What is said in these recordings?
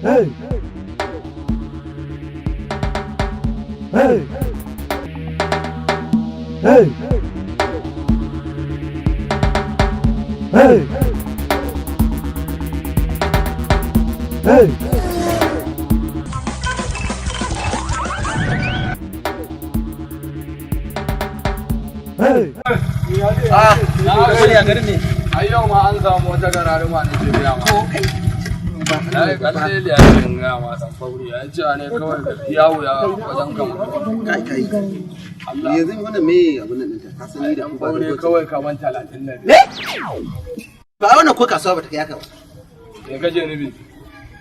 Hey! Hey! Hey! Hey! Hey! Hey! Ah, wani a garin ne. Ai yau ma an samu wata gararuma ne ke biya ma. Ai kalle ya ce in gaya ma dan fauri ya ce ne kawai yawo ya wajen kama. Kai kai. Allah. Yanzu wannan me abun nan ɗinta? Ka san ni da Dan ku ba fauri da kawai kaman 35. Me? Ba wannan ko kasuwa ba ta kai haka ba. Me kaje nufi?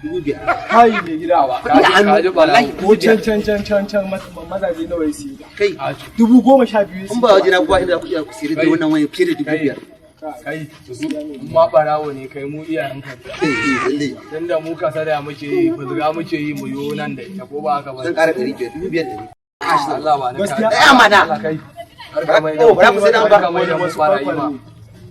5,000. Kai mai gida Ba Kuɗi a hannu. ka ji Wallahi bala'i. Ko 5,000. can can can can can mazaje nawa ya siyo? Kai. 12,000 ya In ba waje na kuwa inda za ku iya ku sayar da wannan wani fiye da 5,000. Kai, in ma barawo ne kai mu iyayen ka. Eh eh lalle. Tunda mu kasada muke yi, fuzga muke yi mu yo nan da ita ko ba haka ba. Zan ƙara 500, 5,500. Allah ba ni Gaskiya. Ɗaya mana. Allah kai. Har ka mai da Oh, ba za ku sai da ba. har ka mai da mu barayi ma.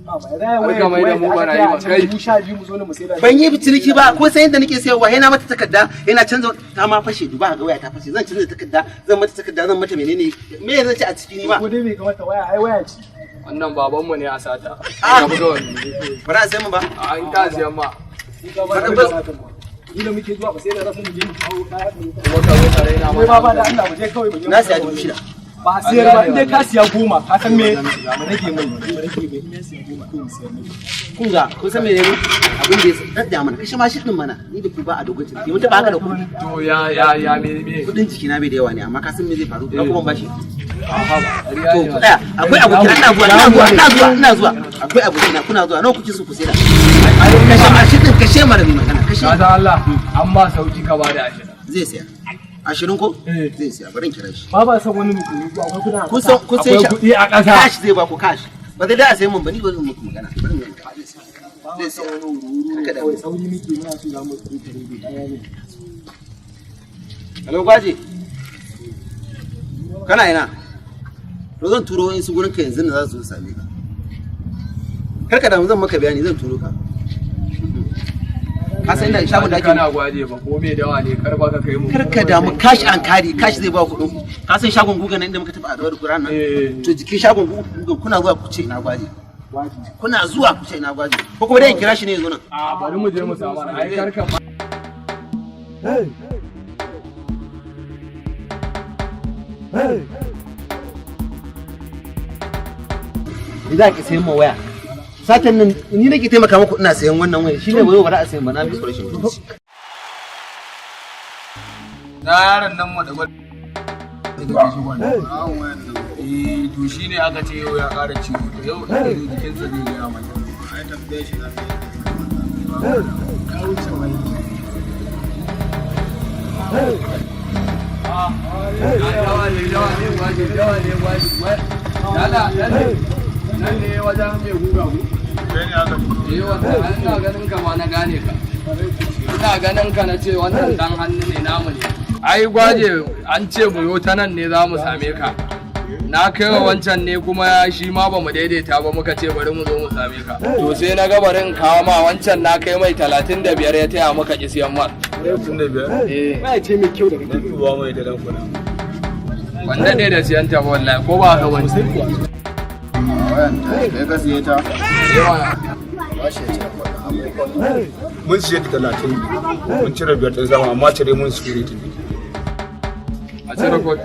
Har ka mai da mu barayi ma. Kai. 12,000 mu zo ne mu sai da. Ban yi ciniki ba ko sai yadda nake sayarwa yana mata takarda yana canza ta ma fashe duba ga waya ta fashe zan canza takarda zan mata takarda zan mata menene me zan ci a ciki ni ma. Ko dai bai kamata waya ai waya ce. Wannan babanmu ne a sata. Ah. Ka buga wannan. Ba za a sai mu ba. An ta siyan ma. Ni ka ba da Ba- Ni da muke zuwa ba sai da rasu mu je mu kawo kaya mu. Kuma ka zo ka raina Kai ma ba mana. da Allah mu je kawai mu je. Na siya 6,000. Ba a siyar ba in dai ka siya 10 ka san me mu rage mai mu rage mai in ya siya 10 ko mu siyar mai. Kun ga kun san menene abin da ya dadda mana kashe ma shi din mana ni da ku ba a dogon ciniki mun taba haka da ku. To ya ya ya me me. Kudin jiki na bai da yawa ne amma ka san me zai faru na kuma bashi. Aha. To ku tsaya akwai abokina ina zuwa ina zuwa ina zuwa ina zuwa akwai abokina kuna zuwa nawa kuke so ku saida. Kashe ma shi din kashe mana mai magana kashe. Ka san Allah an ba sauki ka ba da 20. Zai siya. 20 ko? Zai siya bari in kira shi. Ba ba san wani mutum ko akwai kudin a Kun san kun san Akwai kuɗi a ƙasa. Cash zai ba ku cash. Ba zai da a sayi mun ba ni ba zan muku magana. Bari mu yanka zai siya. Zai siya. Karka damu. Kawai sauri muke muna so za mu ƙetare bai ɗaya ne. Hello Gwaje. Kana ina? To zan turo wani su gurin ka yanzu na za su zo same ka. Karka damu zan maka bayani zan turo ka. Ka san inda shagon da ake Kana gwaje ba ko me dawa ne kar ba ka kai mu. Karka damu cash and carry cash zai ba ku kuɗin ku. Ka san shagon gugan nan inda muka tafi a da Qur'an nan? Eh. To jikin shagon gugan kuna zuwa ku ce ina gwaje. Kuna zuwa ku ce ina gwaje. Ko kuma dai in kira shi ne ya zo nan. A bari mu je mu samu ai kar ka Hey! Hey! Ni za ki sayan ma waya. Satan nan ni nake taimaka muku ina sayan wannan waya shine ba za a sayan ba na bi rashin mutunci. Na yaron nan mu da gwal. Eh to shine aka ce yau ya ƙara ciwo to yau da jikinsa zai gaya mai. Ai tambaye shi zamu yi. Hey! Ya wuce wai. Hey! Dawa ne dawa ne gwaje dawa ne gwaje. Lala nan ne nan ne wajen mai guga ku. Kai ne aka turo. Eh wannan ina ganin ka ma na gane ka. Ina ganin ka na ce wannan dan hannu ne namu ne. Ai gwaje an ce mu yo ta nan ne za mu same ka. Na kai wa wancan ne kuma shi ma ba mu daidaita ba muka ce bari mu zo mu same ka. To sai na ga bari in kawo ma wancan na kai mai 35 ya taya muka ki siyan mar. 35? Eh Waya ce mai kyau da kake Dan duba mai da dan kuna. ban daɗe da siyan ta ba wallahi ko ba haka bane. Wayan ta kai ka siye ta. Yawa. Ba shi ya ce kuɗin. Hey! Mun siye ta 30. Mun cire 5 ɗin sama amma cire mun security. A cire ko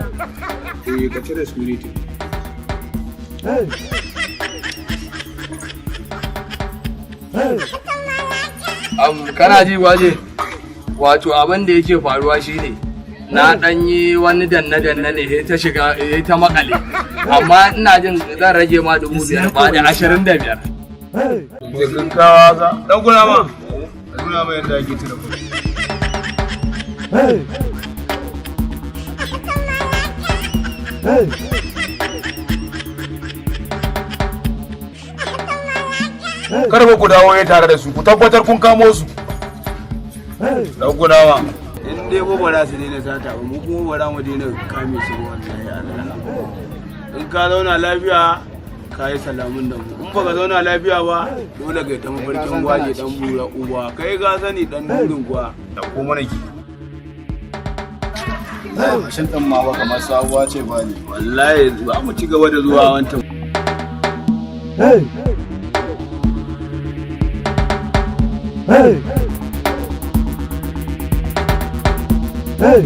Eh ka cire security. Hey! Hey! Kana ji waje wato abin da yake faruwa shine na dan yi wani danne danne ne sai ta shiga sai ta makale amma ina jin zan rage ma 5,000 ba da 25. Hey! Da gaggawa ga. Dan kuna ma. Nuna mai yadda ake cire kuɗi. Hey! Hey! Kar fa ku dawo ya tare da su ku tabbatar kun kamo su. Hey! Dan kuna ma. In dai ba ba za su daina sata ba mu kuma ba za mu daina kame su ba wallahi Allah. In ka zauna lafiya Ka yi salamun da mu. In baka zauna lafiya ba, dole kai ta mafarkin gwaje dan bura uba. Kai ka sani dan durin kuwa. Da ko mana ki. Mashin ɗin ma ba kamar sabuwa ce ba ne. Wallahi za mu ci gaba da zuwa wancan. Hey! Hey! Hey!